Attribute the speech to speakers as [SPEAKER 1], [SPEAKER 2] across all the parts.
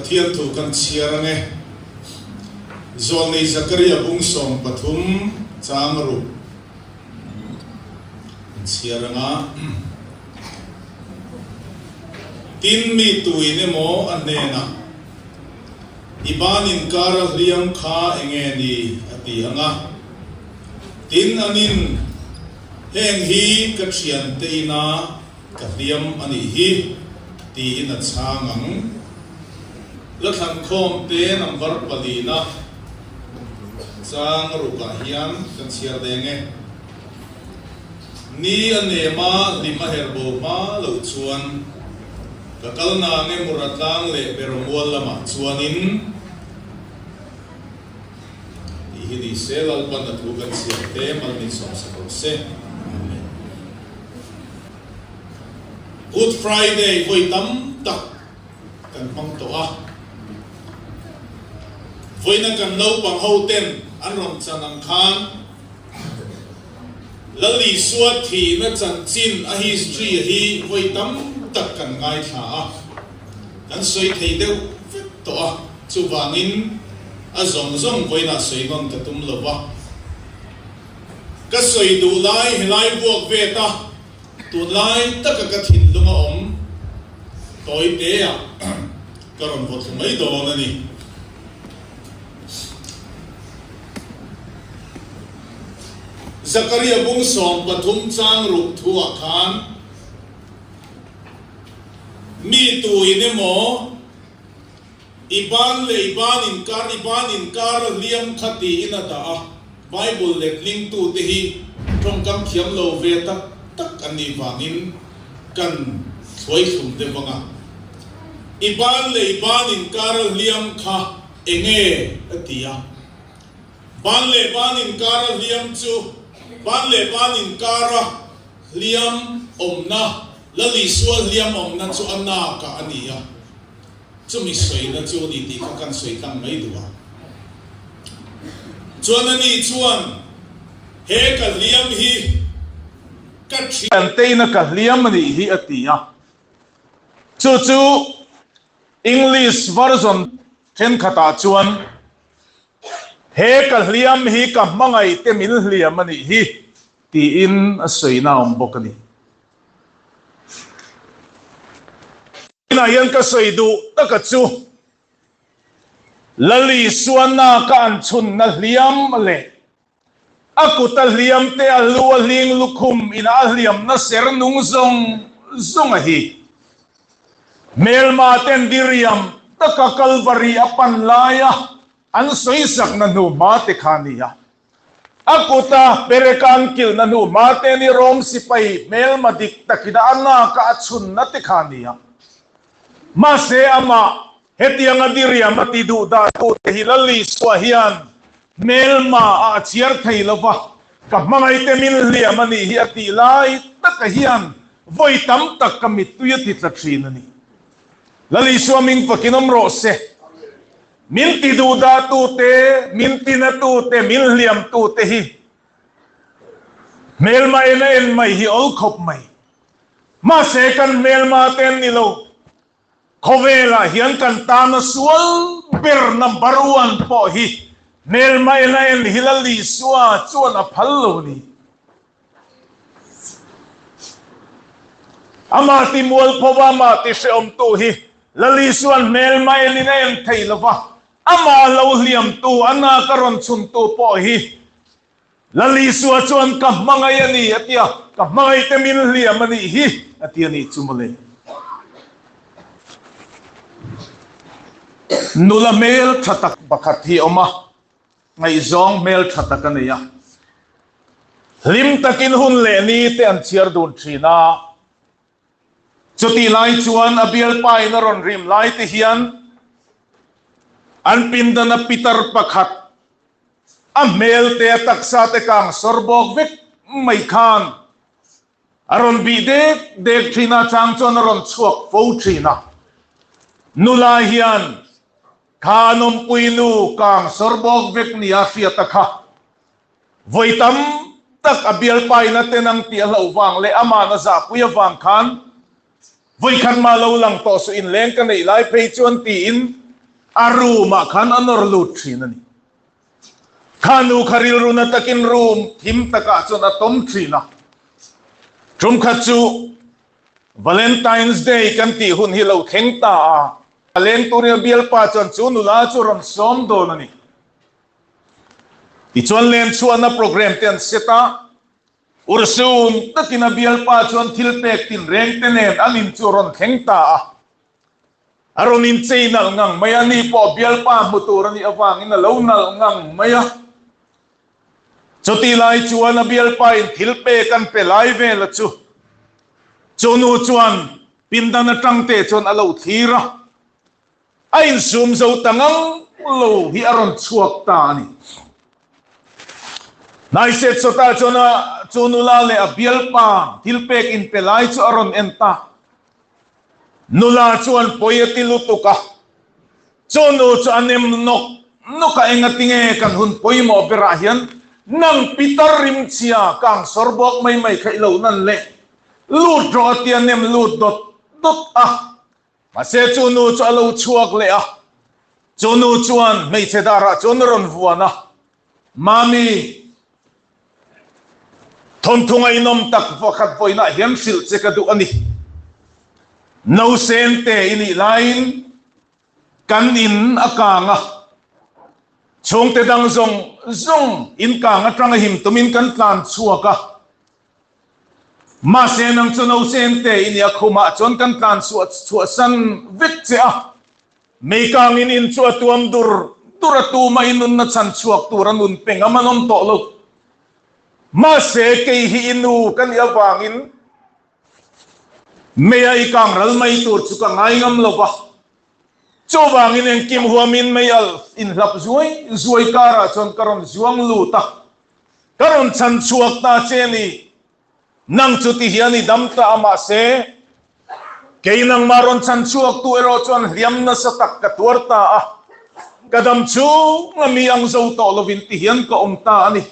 [SPEAKER 1] Pathian thu kan chhiar ang e. Zawlnei Zakaria bung 13 chang ruk kan chhiar ang a. Tin mi tuin emaw a hnenah, I ban inkar a hliam kha enge ni? a ti ang a. Tin anin, Heng hi ka thiante ina ka hliam a nih hi, tiin a chhang ang. La thlankhawm te number palina chang rukah hian kan chhiar deng e. Ni a nem a, hlim a her bo hma loh chuan ka kal nang e Muratlang leh Beromual lamah chuanin Tih hi ni se, Lalpan a thu kan chhiar te mal min sawmsak lo se. Amen. Good Friday vawi tam tak kan hmang tawh a. Vawiina kan naupang ho ten an rawn chan ang khan Lal Isua thihna chanchin a history hi vawi tam tak kan ngaithla a, kan sawi thei deuh vek tawh a. Chuvangin a zawng zawng vawiinah sawi nawn ka tum lo va. Ka sawi duh lai helai buak ve ta, tunlai taka ka thinlung a awm tawi teah ka rawn vaw thlu mai dawn a ni. Zakaria bung 13 chang ruk thuah khan mi tuin emaw, I ban leh i ban inkar, i ban inkar a hliam kha tiin a dah a. Bible letlingtute hi tawngkam thiam lo ve tak tak an nih vangin kan thluai thlum deuh ang a. I ban leh i ban inkar a hliam kha enge a ti a. Ban leh ban inkar a hliam chu ban leh ban inkar a hliam awmna, Lal Isua hliam awmna chu a nakah a ni a. Chumi sawina chu ni tih kha kan sawi tlang mai duh a. Chuan ani chuan, He ka hliam hi ka
[SPEAKER 2] thianteina ka hliam a nih hi a ti a. Chu chu English version thenkhatah chuan, He ka hliam hi ka hmangaihte min hliam a nih hi tiin a sawina a awm bawk a ni. Tunah hian ka sawi duh taka chu Lal Isuana ka an chhunna hliam leh a kuta hliam te a lu a hling lukhum ina a hliamna ser nung zawng zawng a hi. Hmelma ten diriam taka Kalvari a pan laia an sawisakna hnu hma te kha a ni a. A kuta Perekan kilhna hnu hma te ni Rom sipai hmelma dik takin a naka a chhunna te kha a ni a. Mahse amah hetianga diriam a ti duh dah tu te hi Lal Isua hian hmelma ah a chhiar thei lo va, ka hmangaihte min hliam a nih hi a tih lai taka hian vawi tam tak ka mittui a ti tla thin a ni. Lal Isua ming fakin awm rawh se. Min ti duhdah tute, min ti na tute, min hliam tute hi hmelma en a en mai hi awl khawp mai. Mahse kan hmelma te an ni lo. Khawvelah hian kan tana sual ber number one pawh hi hmelma en a en hi Lal Isua chuan a phal lo ni. Amah ti mualpho va, amah ti hrehawmtu hi Lal Isuan hmelma enin a en thei lo va, amah lo hliamtu, a nak a rawn chhuntu pawh hi Lal Isua chuan ka hmangaih a ni a ti a, ka hmangaihte min hliam a nih hi a ti a nih chu mawle. Nula hmel tha tak pakhat hi a awm a. Ngaihzawng hmel tha tak a nei a, hlim takin hun leh ni te an chhiar dun thin a. Chutih lai chuan a bialpain a rawn rim lai te hian an pindana pitar pakhat a hmel te a taksa te kang sawr bawk vek mai khan a rawn bih dek dek thin a, chang chuan a rawn chhuak fo thin a. Nula hian Kha nawmpui nu kang sawr bawk vek nia hriat a kha. Vawi tam tak a bialpain a ten ang tih a hlauh vang leh ama'n a zahpui avang khan vawi khat mah lo lang tawh suh inleng ka neih lai phei chuan tiin. A room ah khan a nawr lut thin a ni. Kha nu kha rilru na takin room thim takah chuan a tawm thin a. Tum khat chu Valentine's Day kan tih hun hi lo thleng ta a, a leng turin a bialpa chuan chu nula chu rawn sawm dawn a ni. Tichuan len chhuahna programme te an set a, Ursun takin a bialpa chuan thil pek tinreng te nen an in chu rawn thleng ta a. A rawn inchei nalh ngang mai a, ni pawh bialpa hmu tur a nih avangin a lo nalh ngang mai a. Chutih lai chuan a bialpa in thil pek an pe lai vel a chu. Chu nu chuan pindan atang te chuan a lo thlir a, a insum zo ta ngang lo hi a rawn chhuak ta a ni. Hnaiset sawtah chuan a chu nula leh a bialpa thil pek inpe lai chu a rawn en ta. Nula chuan pawi a ti lutuk a, chu nu chu a nem nawk nawk a, engatinge kan hun pawimawh berah hian nang pitar rimchhia kang sawr bawk mai mai kha i lo nan leh lut rawh a ti a nem lut dawt dawt a, mahse chu nu chu a lo chhuak leh a, chu nu chuan hmeichhe darah chuan a rawn vuan a, Mami, thawnthu ngaihnawm tak pakhat vawiinah hian hrilh che ka duh a ni. Nausen te i nih laiin kan in a kang a, chhungte dang zawng zawng in kang atanga him tumin kan tlan chhuak a. Mahse nang chu nausen te i nih a khumah chuan kan tlan chhuahsan vek che a. Mei kangin in chu a tuam dur dur a, tumah i nunna chhan chhuak tur a nun peng a man awm tawh lo. Mahse, kei hi i nu ka nih avangin meia i kang ral mai tur chu ka ngai ngam lo va. Chuvangin engkim huamin mei alh inhlap zuai zuai karah chuan ka rawn zuang lut a, ka rawn chhan chhuak ta che ni. Nang chu ti hian i dam ta a, mahse, kei nangmah rawn chhan chhuak tu erawh chuan hliam nasa tak ka tuar ta a, ka dam chhunga mi ang zo tawh lovin ti hian ka awm ta a ni.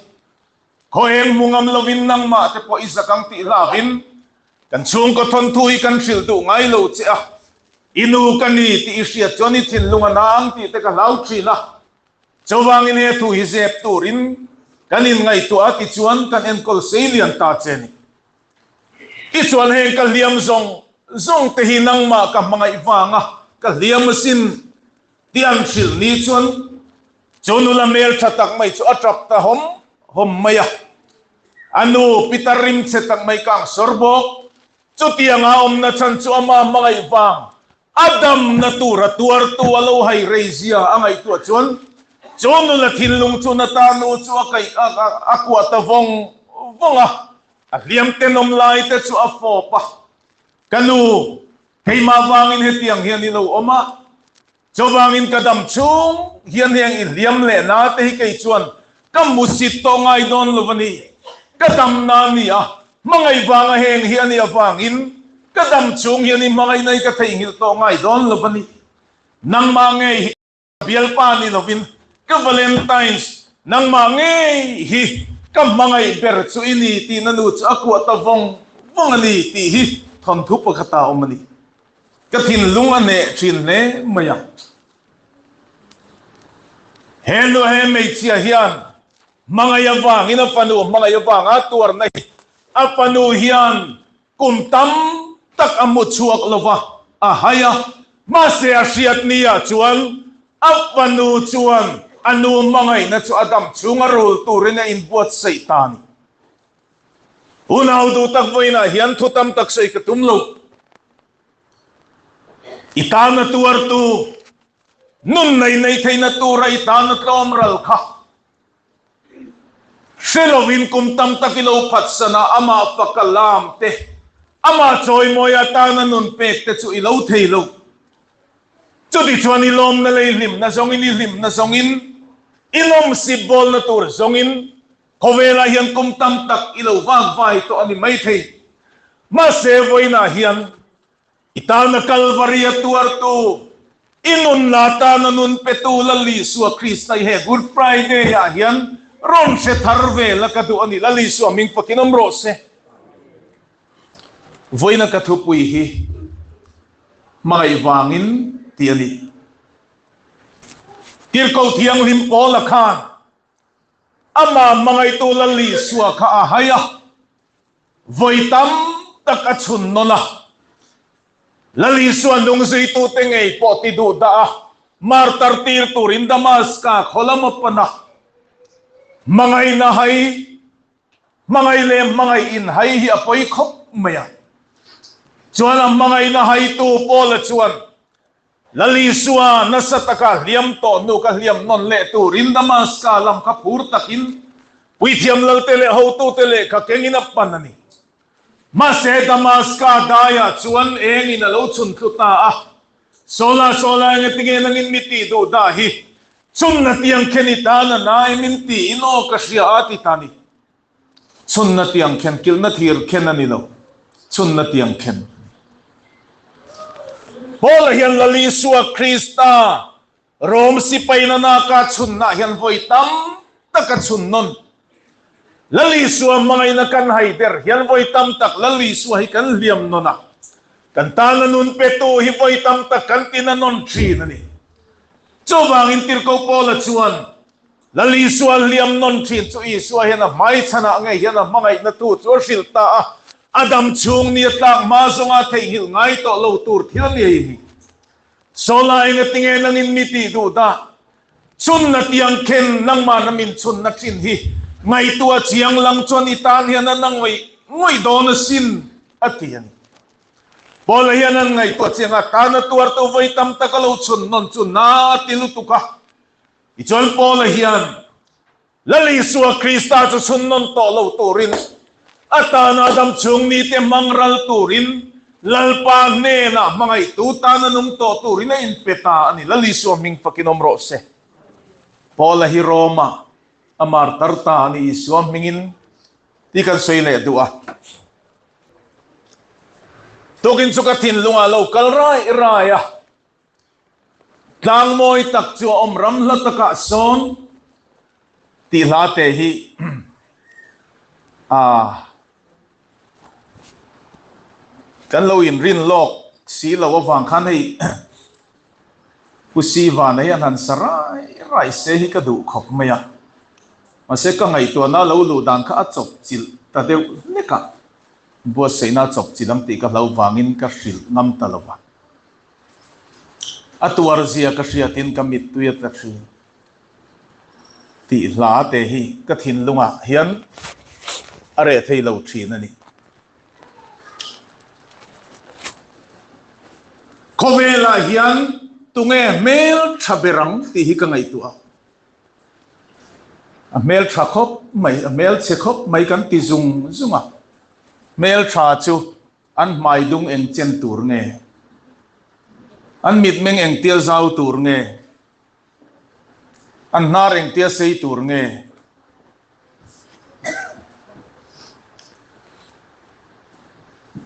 [SPEAKER 2] Khaw eng hmu ngam lovin nangmah te pawh i zak ang tih hlauhin kan chhungkaw thawnthu hi kan hrilh duh ngai lo che a, i nu ka ni tih i hriat chuan i thinlung a na ang tih te ka hlau thin a. Chuvangin he thu hi zep turin kan inngaihtuah a tichuan kan enkawl sei lian ta che ni. Tichuan heng ka hliam zawng zawng te hi nangmah ka hmangaih vanga ka hliam asin tih an hrilh ni chuan chu nula hmel tha tak mai chu a tap ta hawm hawm mai a. A nu pitar rimchhe tak mai kang sawr bawk. Chutianga awmna chhan chu ama hmangaih vang A damna tura tuartu a lo hai rei zia a ngaihtuah chuan chu nula thinlung chu nata nu chu a kaih a kuah ta vawng vawng a, a hliam tenawm lai te chu a fawp a, Ka nu, keimah vangin hetiang hian i lo awm a, chuvangin ka dam chhung hian heng i hliam leh na te hi kei chuan ka musit tawh ngai dawn lo a ni, ka damna a ni a, Hmangaih vanga heng hi a nih avangin ka dam chhung hian i hmangaihna hi ka theihnghilh tawh ngai dawn lo a ni. Nangmah ngei hi ka bialpa ni lovin ka Valentine's, nangmah ngei hi ka hmangaih ber chu i ni tih na nu chu a kuah ta vawng vawng a ni tih hi thawnthu pakhata awm a ni. Ka thinlung a hneh thin hle mai a. He nu he hmeichhia hian Hmangaih avangin a fanu hmangaih avanga tuarna hi a fanu hian kum tam tak a hmu chhuak lo va, a hai a. Mahse a hriat niah chuan a fanu chuan a nu hmangaihna chu a dam chhung a rul turin a inbuatsaih ta a ni. Unau duh tak vawiinah hian thu tam tak sawi ka tum lo. I tana tuartu Nun nei nei theihna tura i tana tlawm ral kha hre lovin kum tam tak i lo phatsan a, amah faka lam te, amah chawimawi atana nun pek te chu i lo thei lo. Chutichuan i lawmna lei hlimna zawngin, i hlimna zawngin, i lawmsip bawlna tur zawngin khawvelah hian kum tam tak i lo vak vai tawh a ni maithei. Mahse vawiinah hian I tana Kalvari a tuartu, i nunna tana nun petu Lal Isua Krista i he Good Friday ah hian rawn hre thar ve la ka duh a ni. Lal Isua hming fakin awm rawh se. Vawiina ka thupui hi hmangaih vangin tih a ni. Tirhkoh Thianghlim Paula khan amah hmangaihtu Lal Isua kha a hai a, vawi tam tak a chhun nawn a. Lal Isua nungzuitute ngei pawh ti duh dah a, martar tir turin Damaska khaw lam a pan a. Hmangaihna hai, hmangaih leh hmangaih in hai hi a pawi khawp mai a. Chuan a hmangaihna haitu Paula chuan Lal Isua nasa taka hliam tawh hnu ka hliam nawn leh turin Damaska lam kha phur takin puithiam lalte leh hotute lehkha kengin a pan a ni. Mahse Damaska daiah chuan engin a lo chhun thlu ta a, Sawla, Sawla, engatinge nangin mi tih duh dah hi? Chhunna tiang khen i tan a nai min tiin aw ka hria a ti ta ni. Chhunna tiang khen, kilhna thir khen a ni lo, chhunna tiang khen. Paula hian Lal Isua Krista Rom sipai nanaka chhunna hian vawi tam tak a chhun nawn. Lal Isua hmangaihna kan hai der hian vawi tam tak Lal Isua hi kan hliam nawn a, kan tana nun petu hi vawi tam tak kan tina nawn thin a ni. Chuvangin Tirhkoh Paula chuan Lal Isua hliam nawn thin chu Isua hian a hmaichhanah ngei hian a hmangaihna tu chu a hrilh ta a, a dam chhung ni a tlak hma zawnga theihnghilh ngai tawh lo tur thil a ni hei hi. Sawla engatinge nangin mi tih duh dah? Chhunna tiang khen nangmahna min chhunna thin hi ngaihtuah chiang lang chuan i tan hian a na ngawih ngawih dawn asin, a ti a ni. Paula hian an ngaihtuah chiang a, tana tuartu vawi tam tak a lo chhun nawn chu na a ti lutuk a. Tichuan Paula hian Lal Isua Krista chu chhun nawn tawh lo turin, a tana dam chhung mite hmang ral turin, Lalpa hnenah hmangaihtu tana nung tawh turin a inpe ta a ni. Lal Isua hming fakin awm rawh se. Paula hi Roma a martar ta a ni Isua hmingin tih kan sawi leh duh a. Tukin chu ka thinlungah lo kal rai rai a. Tlang mawi tak chu a awm ram hla takah sawn tih hla te hi a kan lo inrin lawk si lo avang khan hei Pu Sivan hi an han sa rai rai se hi ka duh khawp mai a, mahse ka ngaihtuahna lo luh dan kha a chawp chilh ta deuh hlek a, buatsaihna a chawp chilh ang tih ka hlau vangin ka hrilh ngam ta lo va. A tuar zia ka hriatin ka mittui a tla thin tih hla te hi ka thinlungah hian a reh thei lo thin a ni. Khawvelah hian tunge hmel tha ber ang tih hi ka ngaihtuah a. A hmel tha khawp mai, a hmel chhe khawp mai kan ti zung zung a. Hmel tha chu An hmai dung eng chen tur nge? An mitmeng eng tia zau tur nge? An hnar eng tia sei tur nge?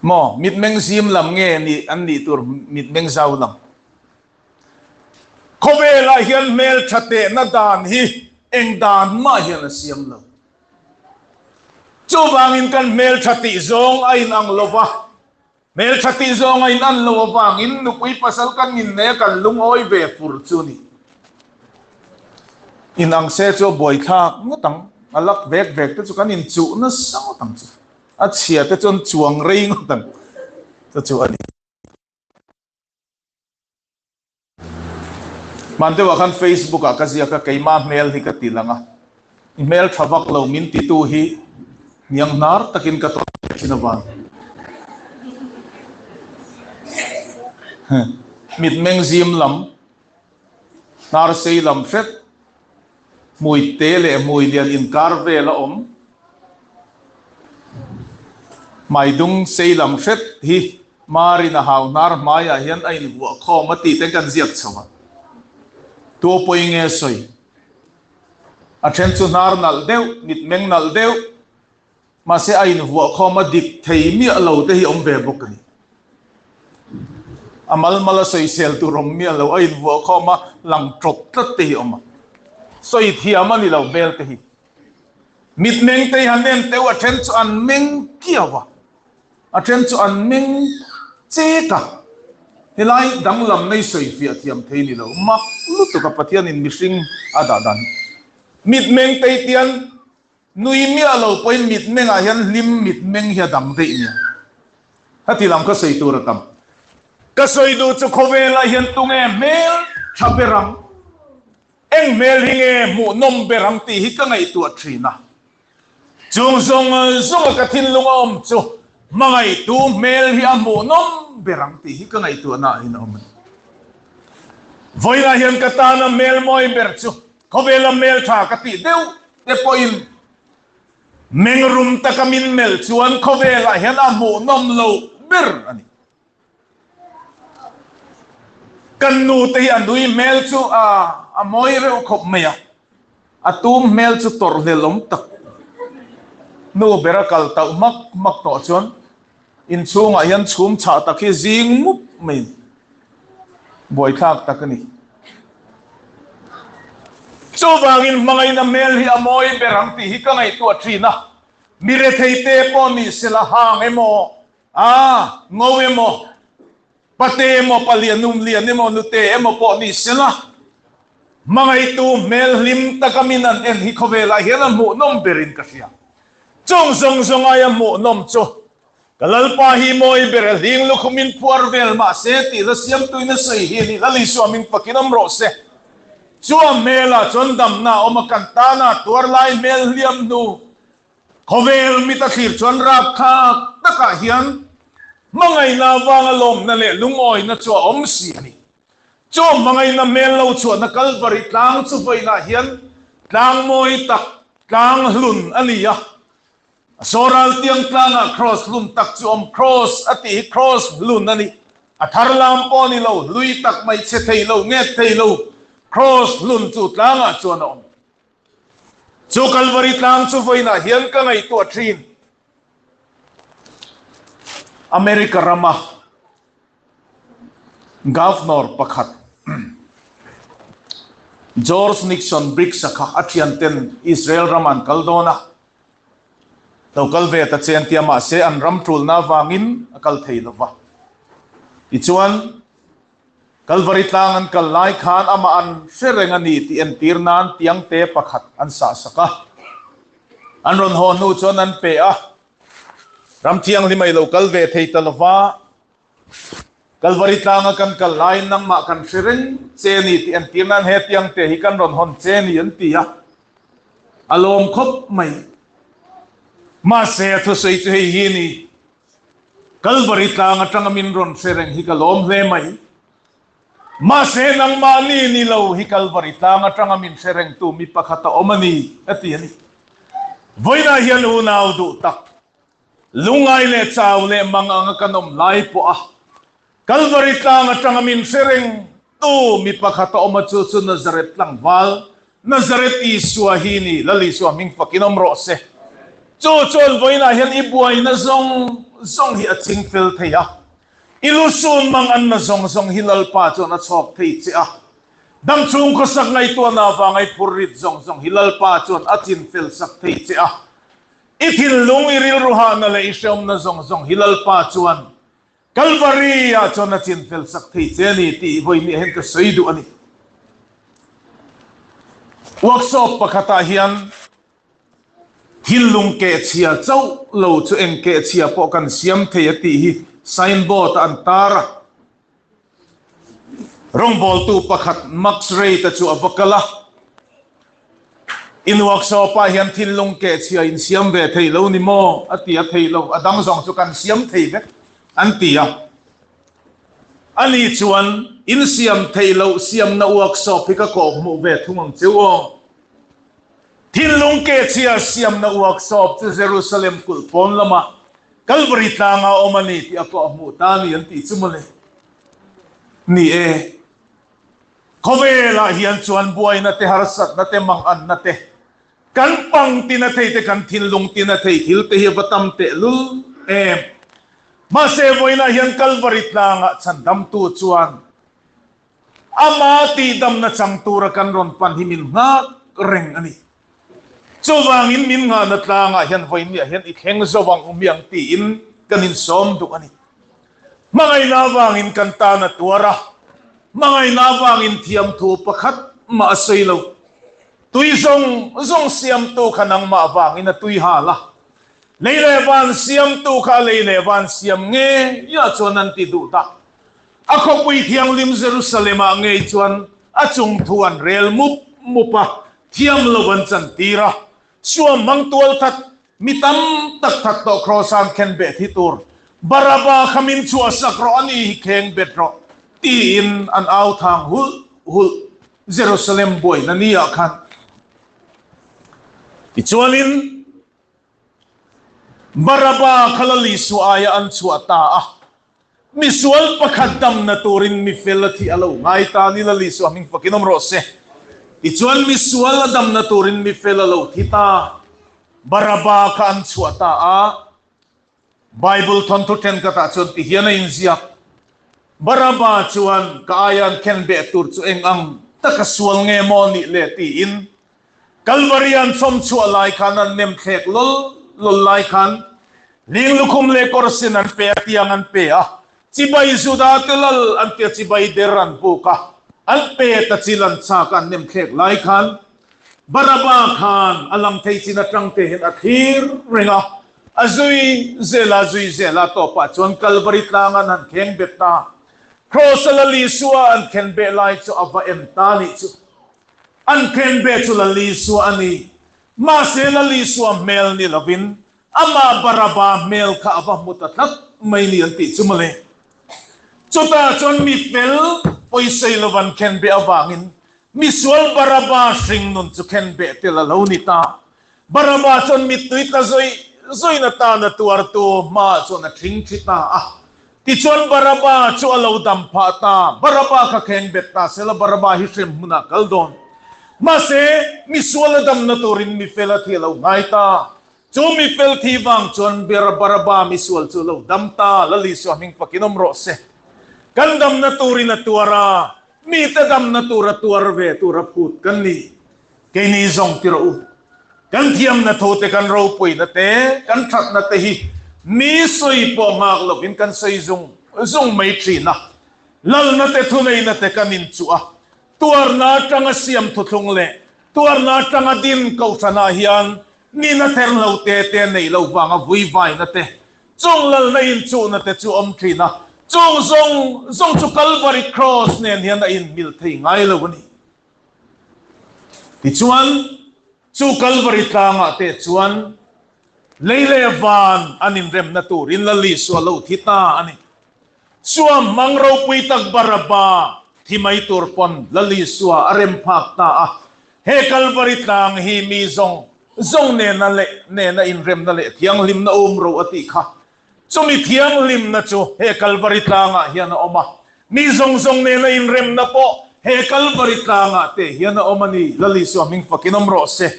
[SPEAKER 2] Maw, mitmeng zim lam nge nih an nih tur mitmeng zau lam? Khawvelah hian hmeltha tehna dan hi eng dan mah hian a siam lo. Chuvangin kan hmeltha tih zawng a inang lo va, hmeltha tih zawng a inan lo avangin nupui pasal kan innei a kan lungawi ve fur chu ni. Inang se chu a buaithlak ngawt ang, a lak vek vek te chu kan inchuh nasa ngawt ang chu, a chhia te chuan chuang rei ngawt ang chu chu a ni. Hman deuhah khan Facebook ah ka ziak a, keimah hmel hi ka ti lang a, i hmel tha vak lo min titu hi hniang hnar takin ka tawn leh thin avang. Mitmeng zim lam, hnar sei lam hret, hmui te leh hmui lian inkar vel a awm, hmai dung sei lam hret hi Marin a hau hnar hmaiah hian a invuah khawm a tih te kan ziak chho a. Tu pawi nge sawi? A then chu hnar nalh deuh, mitmeng nalh deuh, mahse a invuah khawm a dik thei miah lo te hi awm ve bawk a ni. A mal mal a sawisel tur awm miah lo, a invuah khawm a lang tawp tlat te hi awm a. Sawi thiam a ni lo hmel te hi. Mitmeng te hi han en teuh a then chu an meng kiau a. A then chu an meng chek a. Helai danglamna i sawi fiah thiam thei ni lo. Mak lutuk a Pathianin mihring a dah dan hi. Mitmeng teitian nui miah lo pawhin mitmengah hian hlim mitmeng hi a dang daih nia. Heti lam ka sawi tur a tam. Ka sawi duh chu khawvelah hian tunge hmel tha ber ang? Eng hmel hi nge hmuhnawm ber ang tih hi ka ngaihtuah thin a. Chung zawng zawnga ka thinlung a awm chu hmangaihtu hmel hi a hmuhnawm ber ang tih hi ka ngaihtuahna ah hian a awm a ni. Vawiinah hian ka tana hmel mawi ber chu khawvela hmel tha ka tih deuh te pawhin mengrum taka min melh chuan khawvelah hian a hmuhnawm lo ber a ni. Kan nu te hi a nui hmel chu a a mawi reuh khawp mai a, a tum hmel chu tawrh hlel awm tak. Nu ber a kal tauh hmak hmak tawh chuan inchhungah hian chhum chhah tak hi zing mup mai buaithlak tak a ni. Chuvangin hmangaihna hmel hi a mawi ber ang tih hi ka ngaihtuah thin a, mi rethei te pawh ni sela hang emaw A, ngo emaw, pate emaw, palianum lian emaw, nute emaw pawh ni sela, hmangaihtu hmel hlim taka min an en hi khawvelah hian a hmuhnawm berin ka hria. Chung zawng zawng aia hmuhnawm chu ka Lalpa hi mawi ber a hling lukhumin phuar vel mah se tih la siamtuin a sawi hi a ni. Lal Isua min fakin awm rawh se. Chu a hmelah chuan damna a awm a, kan tana tuar lai hmel hliam hnu Khawvel mit a thlir chuan rapthlak takah hian hmangaihna avanga lawmna leh lungawina chu a awm si a ni. Chu hmangaihna hmel lo chhuahna Kalvari tlang chu vawiinah hian tlang mawi tak, tlang hlun a ni a. A sawral tiang tlangah kraws hlun tak chu awm, kraws a tih hi kraws hlun a ni. A thar lam pawh a ni lo, hlui tak mai chhe thei lo, nget thei lo, kraws hlun chu tlangah chuan a awm. Chu Kalvari tlang chu vawiinah hian ka ngaihtuah thin. America rama Governor pakhat George Nixon Briggs-a kha a thianten Israel ram an kal dawn a, lo kal ve ta che an ti a, mahse an ram tulna avangin a kal thei lova. Tichuan, Kalvari tlang an kal lai khan amah an hre reng a ni tih entir nan tiangte pakhat an sah sak a. An rawn haw hnu chuan an pe a, Ram thianghlim a i lo kal ve thei ta lova, Kalvari tlanga kan kal laiin nangmah kan hre reng che a ni tih entir nan he tiangte hi kan rawn hawn che a ni an ti a. A lawm khawp mai. Mahse a thusawi chu hei hi a ni. Kalvari tlang atanga min rawn hre reng hi ka lawm hle mai. Mahse nangmahni ni lo hi Kalvari tlang atanga min hre rengtu mi pakhat a awm a ni, a ti a ni. Vawiinah hian unau duh tak, lungngai leh chau leh mang anga kan awm lai pawh a Kalvari tlang atanga min hre reng tu mi pakhat a awm a chu chu Nazareth tlangval, Nazareth Isua hi ni, Lal Isua hming fakin awm rawh se. Chu chuan vawiinah hian i buaina zawng zawng hi a ching fel thei a, i lusun mang anna zawng zawng hi Lalpa chuan a chhawk thei che a, damchhung khawsak ngaihtuahna avanga i phur rit zawng zawng hi Lalpa chuan a chin fel sak thei che a, i thinlung, i rilru hahna leh i hreawmna zawng zawng hi Lalpa chuan Kalvari ah chuan a chin fel sak thei che a ni tih vawi miah hian ka sawi duh a ni. Workshop pakhatah hian thinlung kehchhia chauh lo chu eng kehchhia pawh kan siam thei a tih hi signboard ah an tar a. Rawngbawltu pakhat Max Reid-a chu a va kal a. In workshop ah hian thinlung kehchhia in siam ve thei lo ni maw? a ti a, thei lo, a dang zawng chu kan siam thei vek an ti a. Ani chuan in siam thei loh siamna workshop hi ka kawh hmuh ve thung ang cheu aw. Thinlung kehchhia siamna workshop chu Jerusalem kulh pawn lamah Calvary tlanga awm a ni tih a kawh hmuh ta a ni an tih chu mawle. Ni e. Khawvelah hian chuan buaina te, harsatna te, manganna te, kan pang tina thei te, kan thinlung tina thei thil te hi a va tam tehlul em. Mahse vawiinah hian Kalvari tlangah chhandamtu chuan ama tihdamna chang tura kan rawn pan hi min nghak reng a ni. Chuvangin min nghahna tlangah hian vawiinniah hian i thleng zo ang u miang tiin kan insawm duh a ni. Hmangaihna avangin kan tan a tuar a, hmangaihna avangin thiamthu pakhat mah a sawi lo. Tui zawng zawng siamtu kha nangmah avangin a tui hal a, lei leh van siamtu kha a lei leh van siam ngeiah chuan an ti duh ta. A khawpui thianghlim Jerusalem-ah ngei chuan a chungthu an rel mup mup a, thiam lo an chantir a, suam hmang tual that Mi tam tak that tawh Kross-an khen bet hi tur Baraba kha min chhuahsak rawh a ni hi kheng bet rawh tiin an au thang hulh hulh Jerusalem buaina ni ah khan. Tichuanin Baraba kha Lal Isua aia an chhuah ta a. Misual pakhat damna turin mi fel a thih a lo ngai ta ni Lal Isua hming fakin awm rawh se. Tichuan misual a damna turin mi fel a lo thi ta. Baraba kha an chhuah ta a. Bible thawnthu thenkhatah chuan ti hian a inziak, Baraba chuan ka aia an khenbeh tur chu eng ang taka sual nge maw nih le tiin Kalvari an chawm chhuah lai khan an nem thlek lawl lawl lai khan Ling lukhum leh kawr sin an pe a tiang an pe a, chibai Juda te lal an tia chibai der an buk a, an pe ta chil an chak a an nem thlek lai khan Baraba khan a lang thei chin atang te hian a thlir reng a, a zui zel a zui zel a tawpah chuan Kalvari tlang an han kheng bet ta, Kraws a Lal Isua an khen beh lai chu a va en ta nih chu. An khenbeh chu Lal Isua a ni. Mahse Lal Isua hmel ni lovin amah Baraba hmel kha a va hmu ta tlat mai ni an tih chu mawle. Chutah chuan mi fel pawisei lo an khenbeh avangin misual Baraba hring nun chu khenbeh tel a lo ni ta. Baraba chuan mittui tla zawih zawih atana tuartu hmaah chuan a thing thi ta a. Tichuan Baraba chu a lo dam phah ta. Baraba kha kheng bet ta sela Baraba hi hrem hmunah kal dawn. Mahse, misual a damna turin mi fel a thi a lo ngai ta. Chu mi fel thi vang chuan Baraba misual chu a lo dam ta. Lal Isua hming fakin awm rawh se. Kan damna turin a tuar a, mite damna tura tuar ve tura phut kan ni. Keini zawng ti rawh u, kan thiamna tho te, kan ropuina te, kan thatna te hi mi sawi pawh nghak lovin kan sawi zung zung mai thin a. Lalna te thuneihna te kan inchuh a, tuarna atanga siam thuthlung leh tuarna atanga din kohhranah hian nina therhlo te te neih loh vanga vuivaina te, chung lalna inchuhna te chu awm thin a, chung zawng zawng chu Kalvari Kraws nen hian a inmil thei ngai lo a ni. Tichuan, chu Kalvari tlangah te chuan lei leh van an inremna turin Lal Isua lo thi ta a ni. Suam hmang ropui tak Baraba thi mai tur pawn Lal Isua a rem phak ta a. He Kalvari tlang hi mi zawng zawng nena leh nena inremna leh thianghlimna um ro a tih kha. Chumi thianghlimna chu he Kalvari tlangah hian a awm a, mi zawng zawng nena inremna pawh he Kalvari tlangah te hian a awm a ni. Lal Isua hming fakin awm rawh se.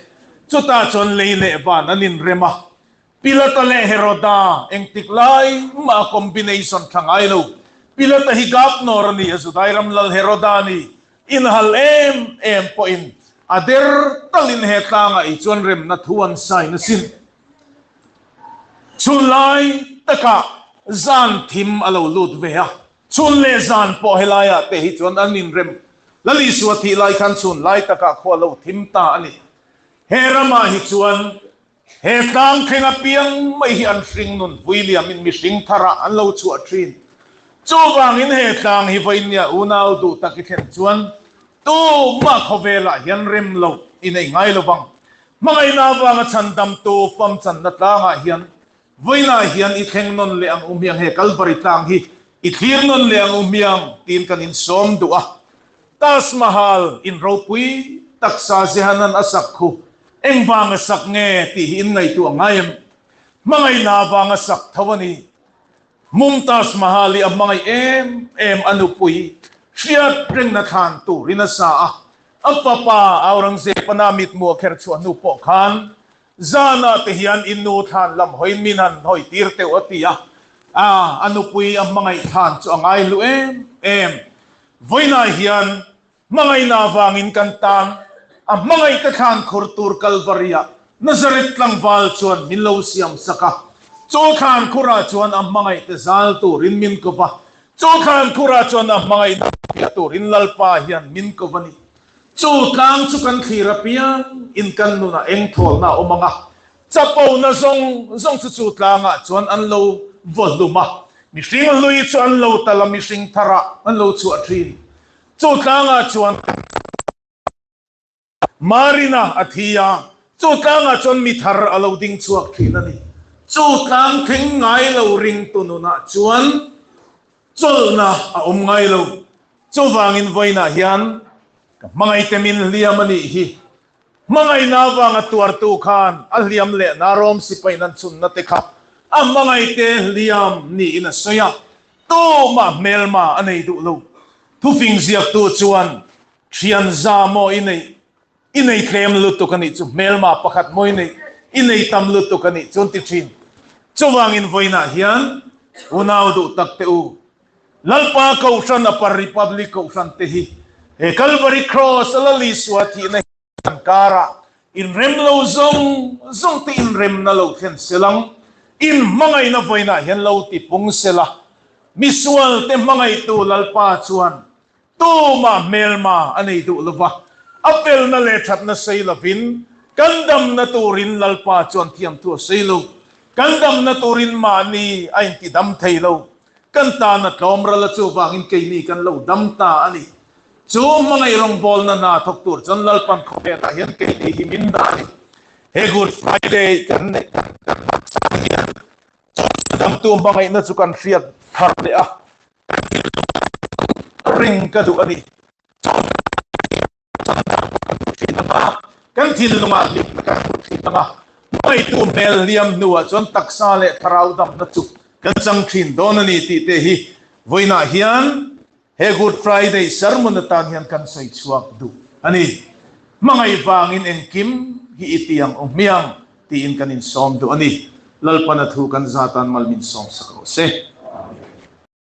[SPEAKER 2] Chutah chuan lei leh van an inrem a, Pilata leh Heroda engtik lai mah a combination tha ngai lo. Pilata hi governor a ni a, Judai ram lal Heroda a ni. Inhal em em pawhin a der talin he tlangah hi chuan remna thu an sign asin. Chhun lai takah zan thim a lo lut ve a, chhun leh zan pawh helaiah te hi chuan an inrem. Lal Isua thih lai khan chhun lai takah khua lo thim ta a ni. He ramah hi chuan he tlang thleng apiang mai hi an hring nun vui liamin mihring tharah an lo chhuah thin. Chuvangin he tlang hi vawinia unau duh tak i thlen chuan tumah khawvelah hian rem lo i nei ngai lo vang. Hmangaihna avanga chhandamtu famchanna tlangah hian vawiinah hian i thleng nawn leh ang u hmiang, he Kalvari tlang hi i thlir nawn leh ang u hmiang tiin kan insawm duh a. Taj Mahal in ropui tak Shah Jahan-a'n a sak khu engvanga sak nge tih hi in ngaihtuah ngai em? Hmangaihna avanga sak tho a ni. Mumtaz Mahal hi a hmangaih em em a nupui hriat rengna thlan turin a sa a, a fapa Aurangzeb a na mitmu a kher chhuah hnu pawh khan zanah te hian i nu thlan lam hawiin min han hawi tir teuh a ti a, a nupui a hmangaih thlan chu a ngaihlu em em. Vawiinah hian Hmangaihna avangin kan tan a hmangaih ka thlan khur tur Kalvari-ah Nazareth tlangval chuan min lo siam sak a. Chu thlan khurah chuan a hmangaihte zal turin min kawp a. Chu thlan khurah chuan a hmangaihna hmuhfiah turin Lalpa hian min ko a ni. Chu tlang chu kan thlir apiang in kan nunah eng thawlna a awm ang a, chapona zawng zawng chu chu tlangah chuan an lo vaw hlum a, mihring hlui chu an lo tal a, mihring tharah an lo chhuah thin. Chu tlangah chuan kan. Marina a thi a, chu tlangah chuan mi thar a lo ding chhuak thin a ni. Chu tlang thleng ngai lo ringtu nunah chuan chawlhna a awm ngai lo. Chuvangin vawiinah hian ka hmangaihte min hliam a nih hi. Hmangaihna avanga tuartu khan a hliam lehna Rom sipain an chhunna te kha a hmangaihte hliam niin a sawi a, tumah hmelma a nei duh lo. Thufing ziaktu chuan Thian za maw i neih? I nei tlem lutuk a nih chu, hmelma pakhat maw i neih? I nei tam lutuk a nih chu an ti thin. Chuvangin vawiinah hian unau duh tak te u, Lalpa Kohhran Upper Republic Kohhran te hi he Calvary Cross a Lal Isua thihna hian karah inrem lo zawng zawng te inremna lo thlen selang, inhmangaihna vawiinah hian lo tipung sela, misual te hmangaihtu Lalpa chuan Tumah hmelma a nei duh lova, a felna leh thatna sei lovin kan damna turin Lalpa chuan thiamthu a sei lo. Kan damna turin mahni a inti dam thei lo. Kan tan a tlawm ral a, chuvangin keini kan lo dam ta a ni. Chu hmangaih rawngbawlna hna thawk tur chuan Lalpan khawvelah hian keini hi min dah a ni. He Good Friday kan neih kan hman chang hian chu damtu hmangaihna chu kan hriat thar leh a. Ring ka duh a ni. Kan thinlungah hlimna kan hmu thin ang a, hmangaihtu hmel hliam hnuah chuan taksa leh thlarau damna chu kan chang thin dawn a ni tih te hi vawiinah hian he Good Friday sermon atan hian kan sawi chhuak duh a ni. Hmangaih vangin engkim hi i ti ang aw hmiang tiin kan insawm duh a ni. Lalpana thu kan zatan mal min sawm sak rawh se.